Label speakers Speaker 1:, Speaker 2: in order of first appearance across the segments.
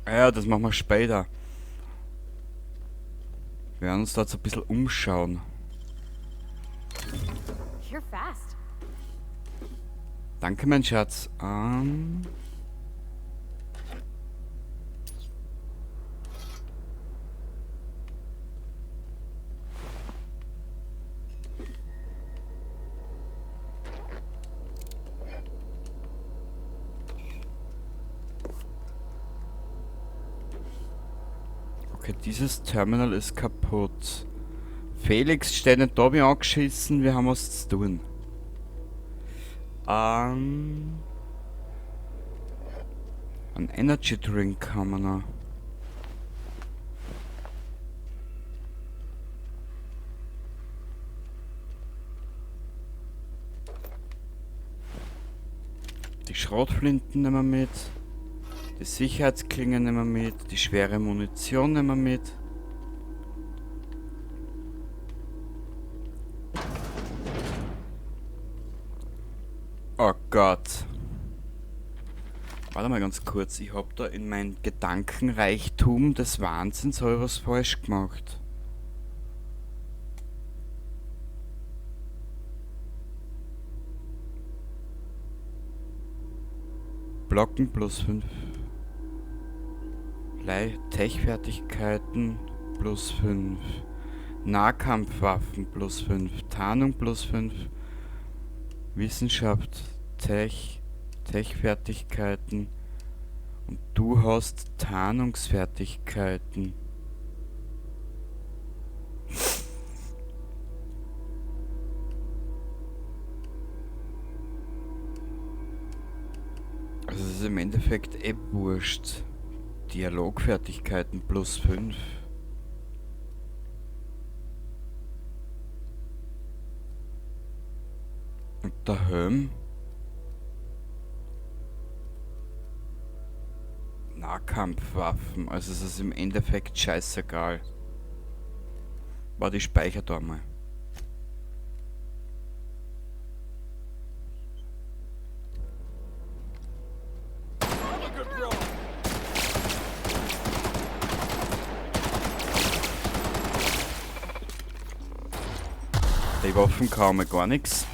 Speaker 1: Ja, das machen wir später. Wir werden uns da jetzt ein bisschen umschauen.
Speaker 2: You're fast.
Speaker 1: Danke, mein Schatz. Okay, dieses Terminal ist kaputt. Felix steht nicht da, wie angeschissen. Wir haben was zu tun. Ein Energy Drink haben wir noch. Die Schrotflinten nehmen wir mit. Die Sicherheitsklinge nehmen wir mit. Die schwere Munition nehmen wir mit. Oh Gott. Warte mal ganz kurz. Ich hab da in meinem Gedankenreichtum des Wahnsinns hab ich was falsch gemacht. Blocken plus 5. Tech-Fertigkeiten plus 5. Nahkampfwaffen plus 5. Tarnung plus 5. Wissenschaft, Tech, Tech-Fertigkeiten. Und du hast Tarnungsfertigkeiten. Also es ist im Endeffekt eh wurscht. Dialogfertigkeiten plus 5. Und der Helm? Nahkampfwaffen, also es ist im Endeffekt scheißegal. Warte, ich speichere da mal. Die Waffen kaum mal gar nix.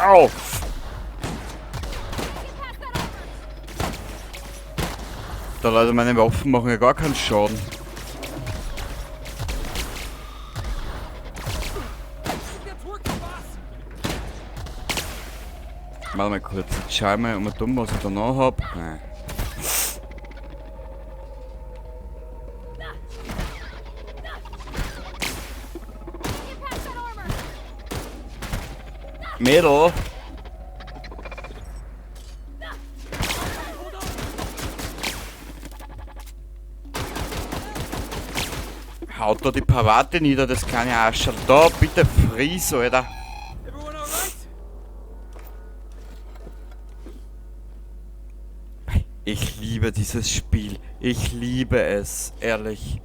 Speaker 1: Au! Da Leute, meine Waffen machen ja gar keinen Schaden. Warte mal kurz, jetzt schau ich mal, ob ich dumm, was ich da noch hab. Nein. Mädel! Haut da die Pavate nieder, das kleine Arscherl. Da, bitte fries, Alter. Ich liebe dieses Spiel. Ich liebe es, ehrlich.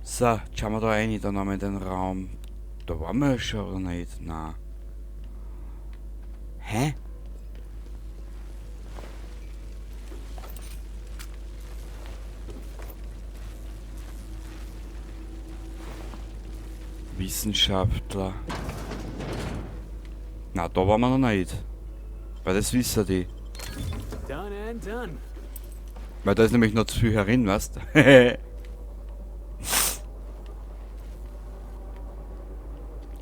Speaker 1: So, schauen wir da rein, dann haben wir den Raum. Da waren wir ja schon, oder nicht? Na. Hä? Wissenschaftler. Na, da waren wir noch nicht. Weil das wissen die.
Speaker 3: Done and done.
Speaker 1: Weil da ist nämlich noch zu viel herin, weißt?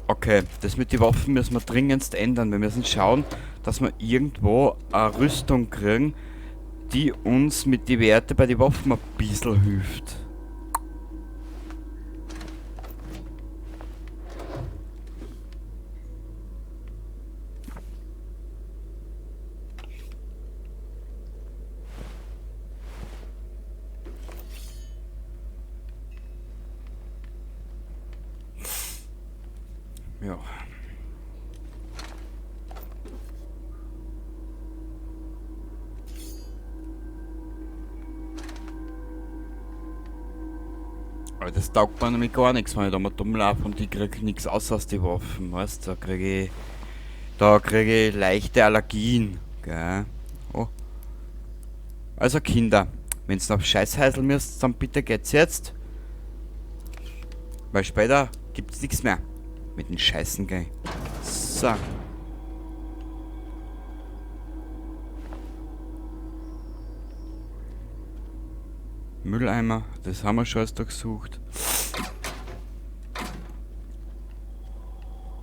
Speaker 1: Okay, das mit den Waffen müssen wir dringendst ändern. Wir müssen schauen, dass wir irgendwo eine Rüstung kriegen, die uns mit den Werten bei den Waffen ein bisschen hilft. Ja. Aber das taugt mir nämlich gar nichts, wenn ich da mal dumm laufe und ich krieg nichts außer aus die Waffen, weißt du? Da krieg ich leichte Allergien, gell? Oh. Also Kinder, wenn's noch Scheißhäusl müsst, dann bitte geht's jetzt. Weil später gibt's nichts mehr mit den Scheißen, gell? So. Mülleimer, das haben wir schon erst durchsucht.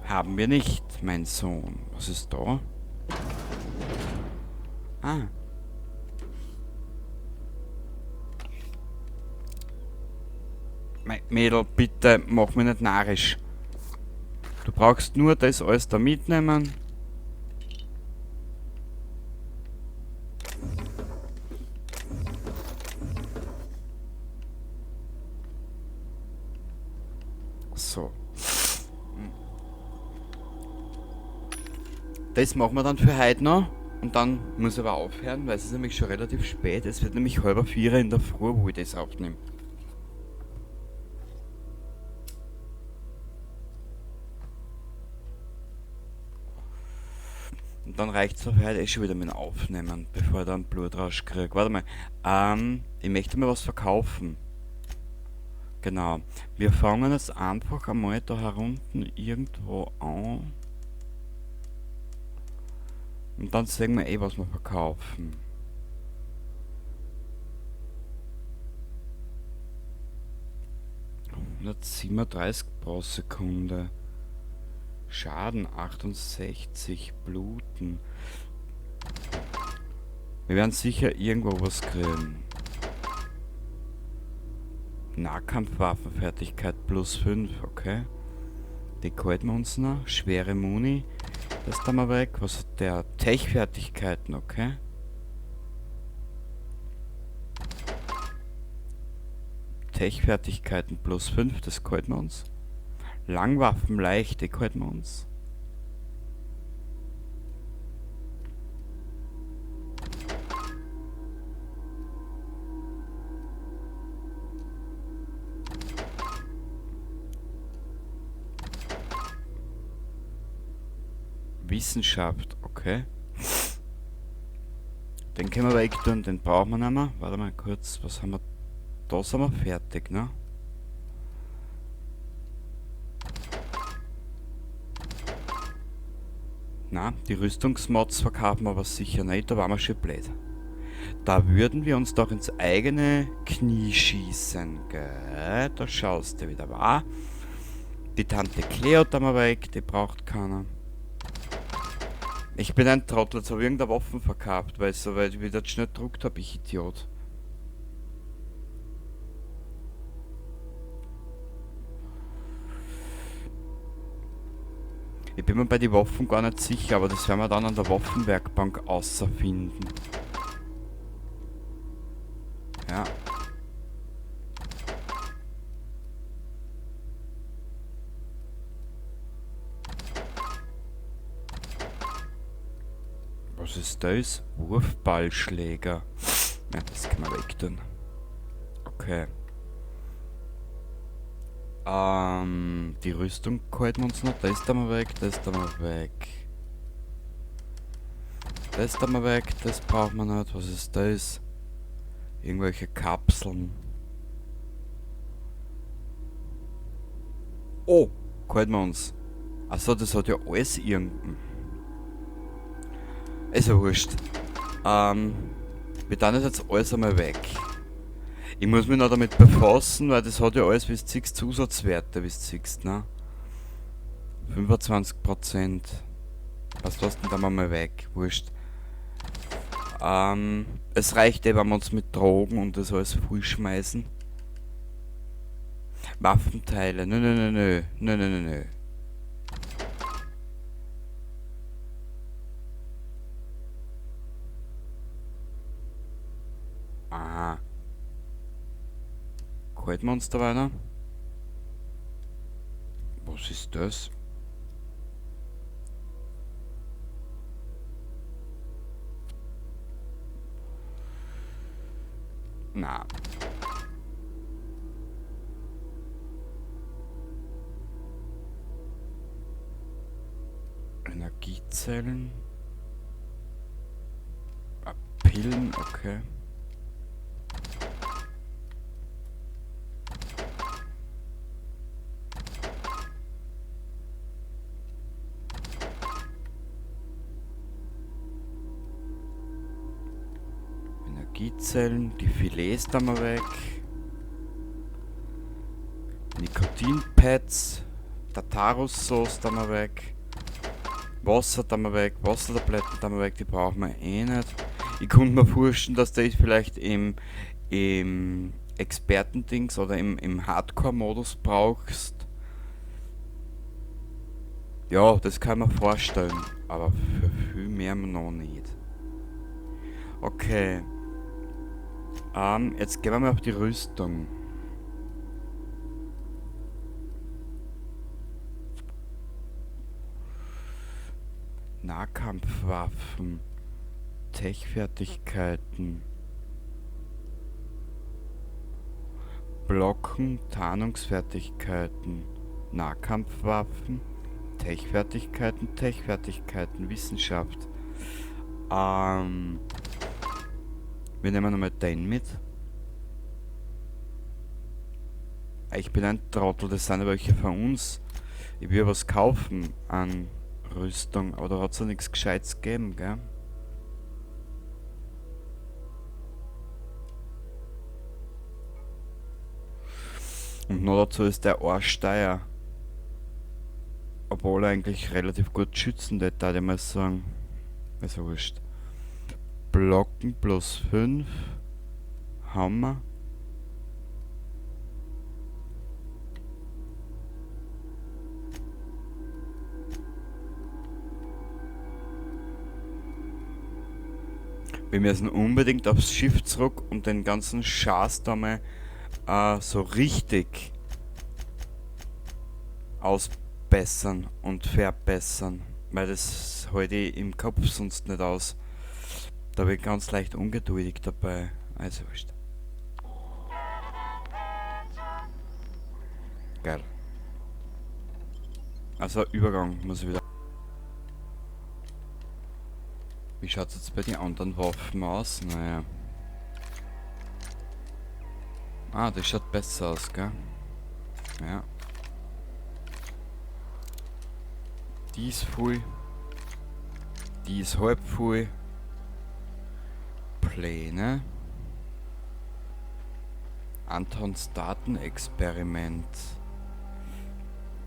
Speaker 1: Haben wir nicht, mein Sohn. Was ist da? Ah. Mein Mädel, bitte mach mich nicht narrisch. Du brauchst nur das alles da mitnehmen. So. Das machen wir dann für heute noch. Und dann muss ich aber aufhören, weil es ist nämlich schon relativ spät. Es wird nämlich 3:30 in der Früh, wo ich das aufnehme. Und dann reicht's für heute eh schon wieder mit dem Aufnehmen, bevor ich dann Blutrausch krieg. Warte mal, ich möchte mir was verkaufen. Genau. Wir fangen jetzt einfach einmal da herunten irgendwo an. Und dann sehen wir eh, was wir verkaufen. 137 pro Sekunde. Schaden 68, Bluten. Wir werden sicher irgendwo was kriegen. Nahkampfwaffenfertigkeit plus 5, okay. Die halten wir uns noch. Schwere Muni. Das da mal weg. Was hat der? Tech-Fertigkeiten, okay. Tech-Fertigkeiten plus 5, das halten wir uns. Langwaffen leicht, die halten wir uns. Wissenschaft, okay. Den können wir weg tun, den brauchen wir nicht mehr. Warte mal kurz, was haben wir? Da sind wir fertig, ne? Na, die Rüstungsmods verkaufen wir aber sicher nicht, da waren wir schon blöd. Da würden wir uns doch ins eigene Knie schießen, gell? Da schaust du wieder, wa? Die Tante Cleo da mal weg, die braucht keiner. Ich bin ein Trottel, jetzt hab ich irgendeine Waffen verkauft, weißt du, weil ich wieder schnell gedruckt hab, ich Idiot. Ich bin mir bei den Waffen gar nicht sicher, aber das werden wir dann an der Waffenwerkbank außerfinden. Ja. Was ist das? Wurfballschläger. Ja, das kann man wegtun. Okay. Die Rüstung halten wir uns noch. Das da mal weg, das da mal weg. Das da mal weg, das braucht man nicht. Was ist das? Irgendwelche Kapseln. Oh, halten wir uns. Achso, das hat ja alles irgendein. Ist ja wurscht. Wir tun das jetzt alles einmal weg. Ich muss mich noch damit befassen, weil das hat ja alles, wie du siehst, Zusatzwerte, wie du siehst, ne? 25%. Was lassen denn da mal weg? Wurscht. Es reicht eh, wenn wir uns mit Drogen und das alles vollschmeißen. Waffenteile. Nö, nö, nö, nö. Nö, nö, nö, nö. Aha. Halten wir uns da weiter? Was ist das? Na. Energiezellen. Ah, Pillen, okay. Energiezellen, die Filets da mal weg. Nikotinpads, Tartarus-Sauce da mal weg. Wasser da mal weg, Wassertabletten da mal weg, die brauchen wir eh nicht. Ich konnte mir vorstellen, dass du das vielleicht im Expertendings oder im Hardcore-Modus brauchst. Ja, das kann man vorstellen, aber für viel mehr noch nicht. Okay. Jetzt gehen wir mal auf die Rüstung. Nahkampfwaffen, Tech-Fertigkeiten, Blocken, Tarnungsfertigkeiten, Nahkampfwaffen, Tech-Fertigkeiten, Tech-Fertigkeiten, Wissenschaft. Wir nehmen nochmal den mit. Ich bin ein Trottel, das sind aber welche von uns. Ich will was kaufen an Rüstung, aber da hat's ja nichts Gescheites gegeben, gell? Und noch dazu ist der Arsch teuer. Obwohl er eigentlich relativ gut schützen tät, würde ich mal sagen. Ist ja wurscht. Blocken plus 5. Hammer. Wir müssen unbedingt aufs Schiff zurück und den ganzen Schatz da mal so richtig ausbessern und verbessern. Weil das halte ich im Kopf sonst nicht aus. Da bin ich ganz leicht ungeduldig dabei. Also wurscht. Geil. Also Übergang muss ich wieder. Wie schaut's jetzt bei den anderen Waffen aus? Naja. Ah, das schaut besser aus, gell? Ja. Die ist voll. Die ist halb voll. Pläne. Antons Datenexperiment.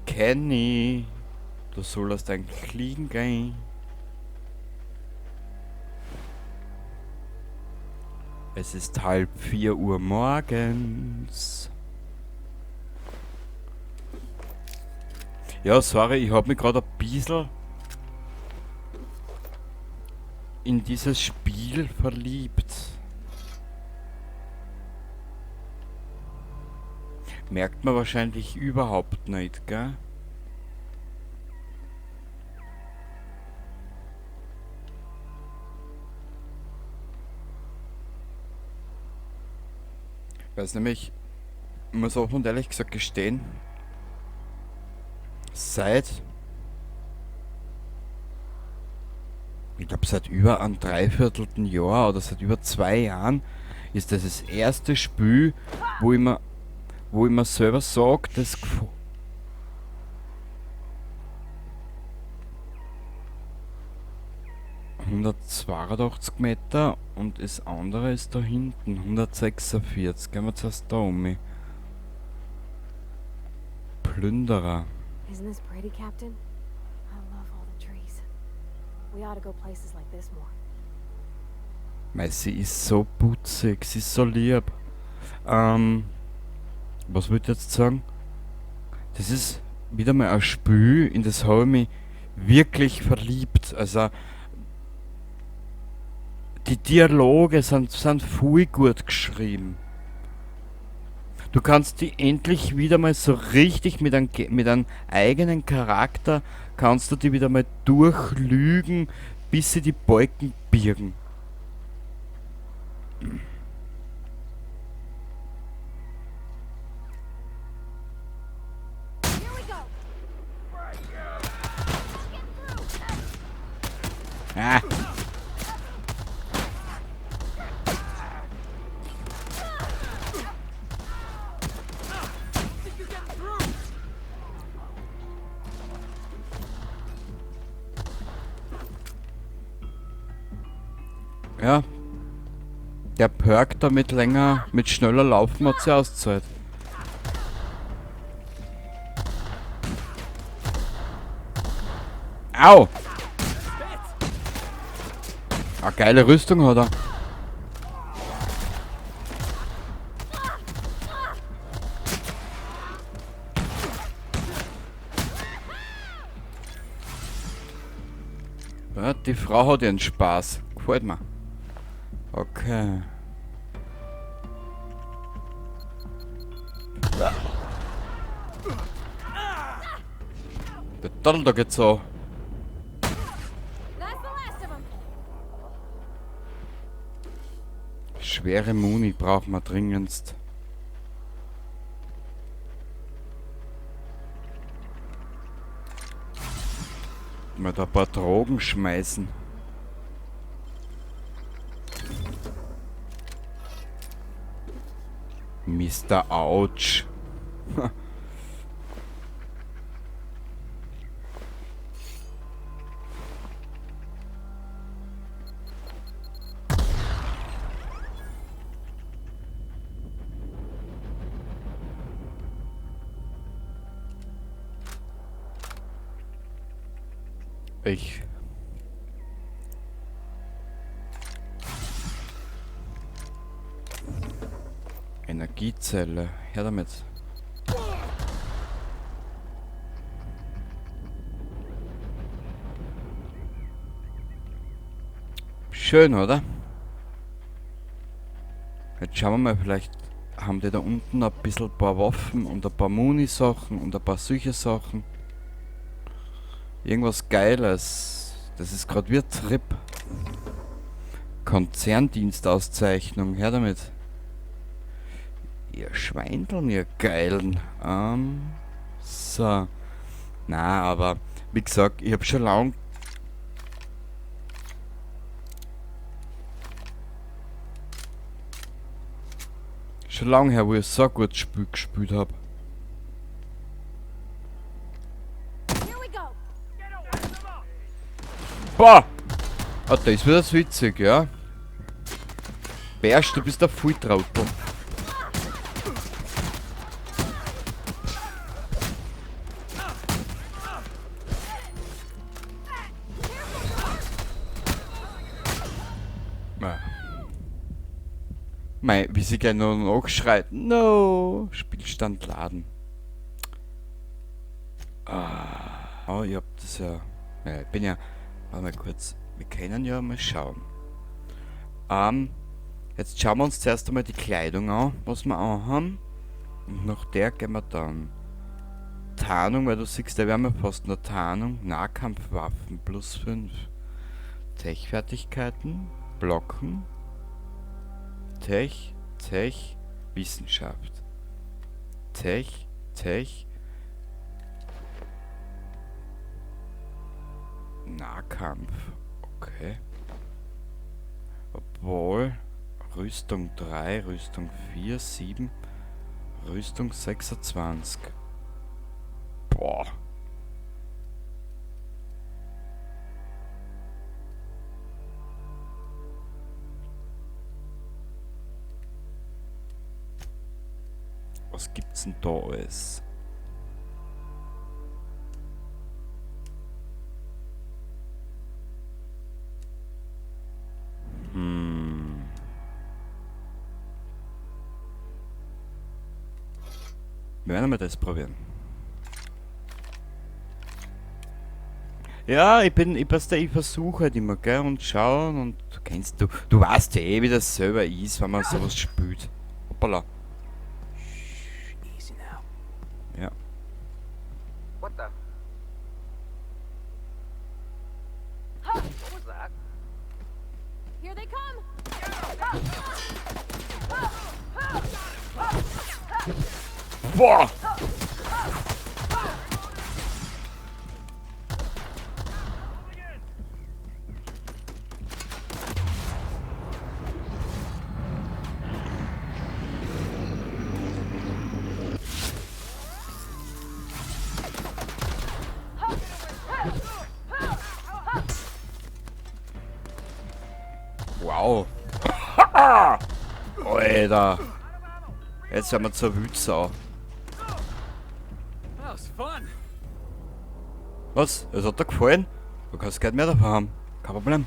Speaker 1: Kenny, du sollst eigentlich liegen gehen. Es ist 3:30 Uhr morgens. Ja, sorry, ich hab mich grad ein bisschen in dieses Spiel verliebt. Merkt man wahrscheinlich überhaupt nicht, gell? Weiß nämlich, ich muss offen und ehrlich gesagt gestehen, seit, ich glaub, seit über einem dreiviertelten Jahr oder seit über 2 Jahren ist das das erste Spiel, wo ich mir selber sag, das 182 Meter und das andere ist da hinten, 146. Gehen wir zuerst da um. Plünderer.
Speaker 2: Isn't this pretty, Captain? I love all the trees. We ought to go places like this more.
Speaker 1: Mei, sie ist so putzig, sie ist so lieb. Was wollte ich jetzt sagen? Das ist wieder mal ein Spiel, in das habe ich mich wirklich verliebt. Also, die Dialoge sind voll gut geschrieben. Du kannst die endlich wieder mal so richtig mit einem eigenen Charakter, kannst du die wieder mal durchlügen, bis sie die Balken birgen. Ja. Der Perk da mit länger, mit schneller Laufen hat sie auszahlt. Au! Ah, geile Rüstung hat er. Ja, die Frau hat ihren Spaß. Gefällt mir. Okay. Der Tunnel da geht so. Schwere Muni braucht man dringendst. Mal da ein paar Drogen schmeißen. Mr. Ouch. Ich. Energiezelle. Her damit. Schön, oder? Jetzt schauen wir mal, vielleicht haben die da unten ein bisschen ein paar Waffen und ein paar Muni-Sachen und ein paar solche Sachen. Irgendwas Geiles. Das ist grad wie ein Trip. Konzerndienstauszeichnung. Her damit. Ihr Schweindeln, ihr Geilen. So. Na, aber wie gesagt, ich hab schon lang... Schon lang her, wo ich so ein gutes Spiel gespielt hab. Boah! Ah, das ist wieder witzig, ja? Bersch, du bist der Volltrottel. Mei, wie sie gleich noch nachschreit. No! Spielstand laden. Ah, oh, ich hab das ja. Ja, ich bin ja. Warte mal kurz. Wir können ja mal schauen. Jetzt schauen wir uns zuerst einmal die Kleidung an, was wir anhaben. Und nach der gehen wir dann. Tarnung, weil du siehst, da wären wir fast noch Tarnung. Nahkampfwaffen plus 5. Tech-Fertigkeiten. Blocken. Tech, Tech, Wissenschaft. Tech, Tech. Nahkampf. Okay. Obwohl, Rüstung 3, Rüstung 4, 7, Rüstung 26. Boah. Was gibt's denn da alles? Wir werden mal das probieren. Ja, ich versuche halt immer, gell, und schauen und du kennst, du weißt ja eh, wie das selber ist, wenn man sowas spielt. Hoppala.
Speaker 3: Easy now.
Speaker 1: Ja.
Speaker 4: What the? What was that?
Speaker 2: Here they come.
Speaker 1: Boah! Wow. Alter. Jetzt werden wir zur Wütsau.
Speaker 3: That was fun.
Speaker 1: Was? Es hat dir gefallen? Du kannst gleich mehr davon haben. Kein Problem.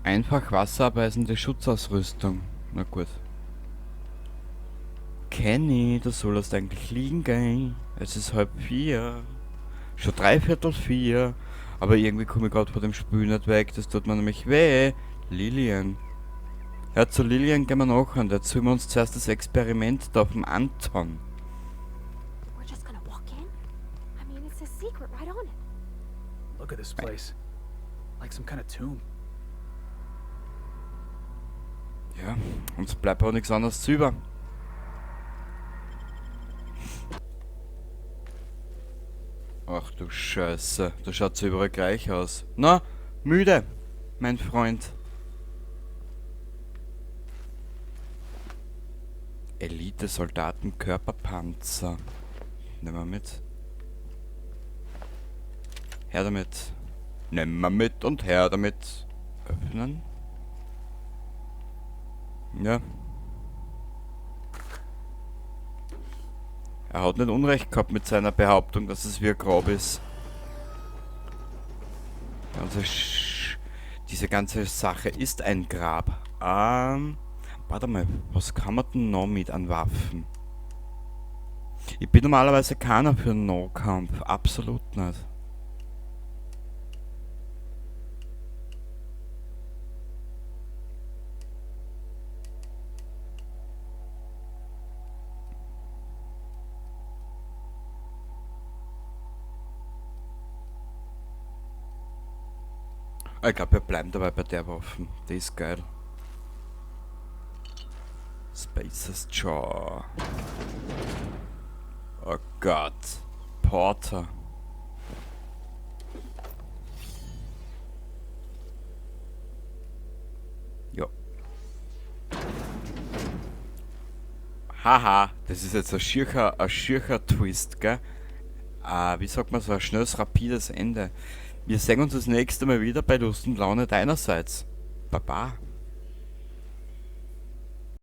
Speaker 1: Einfach wasserabweisende Schutzausrüstung. Na gut. Kenny, du sollst eigentlich liegen gehen. Es ist 3:30. Schon 3:45. Aber irgendwie komme ich gerade vor dem Spül nicht weg. Das tut mir nämlich weh. Lillian. Ja, zu Lillian gehen wir noch an. Da erzählen wir uns zuerst das Experiment da vom Anton.
Speaker 2: We're just gonna walk in? I mean, it says secret right on it.
Speaker 3: Look at this place. Like some kind of tomb.
Speaker 1: Ja, uns bleibt auch nichts anderes über. Ach du Scheiße, da schaut's überall gleich aus. Na, müde, mein Freund. Elite-Soldaten Körperpanzer. Nehmen wir mit. Her damit. Nehmen wir mit und her damit. Öffnen. Ja. Er hat nicht Unrecht gehabt mit seiner Behauptung, dass es wie ein Grab ist. Diese ganze Sache ist ein Grab. Warte mal, was kann man denn noch mit an Waffen? Ich bin normalerweise keiner für einen Nahkampf, absolut nicht. Ich glaub, wir bleiben dabei bei der Waffe. Die ist geil. Spacer's Jaw. Oh Gott. Porter. Jo. Haha, das ist jetzt ein schiercher Twist, gell? Wie sagt man so, ein schnelles, rapides Ende. Wir sehen uns das nächste Mal wieder bei Lust und Laune deinerseits. Baba.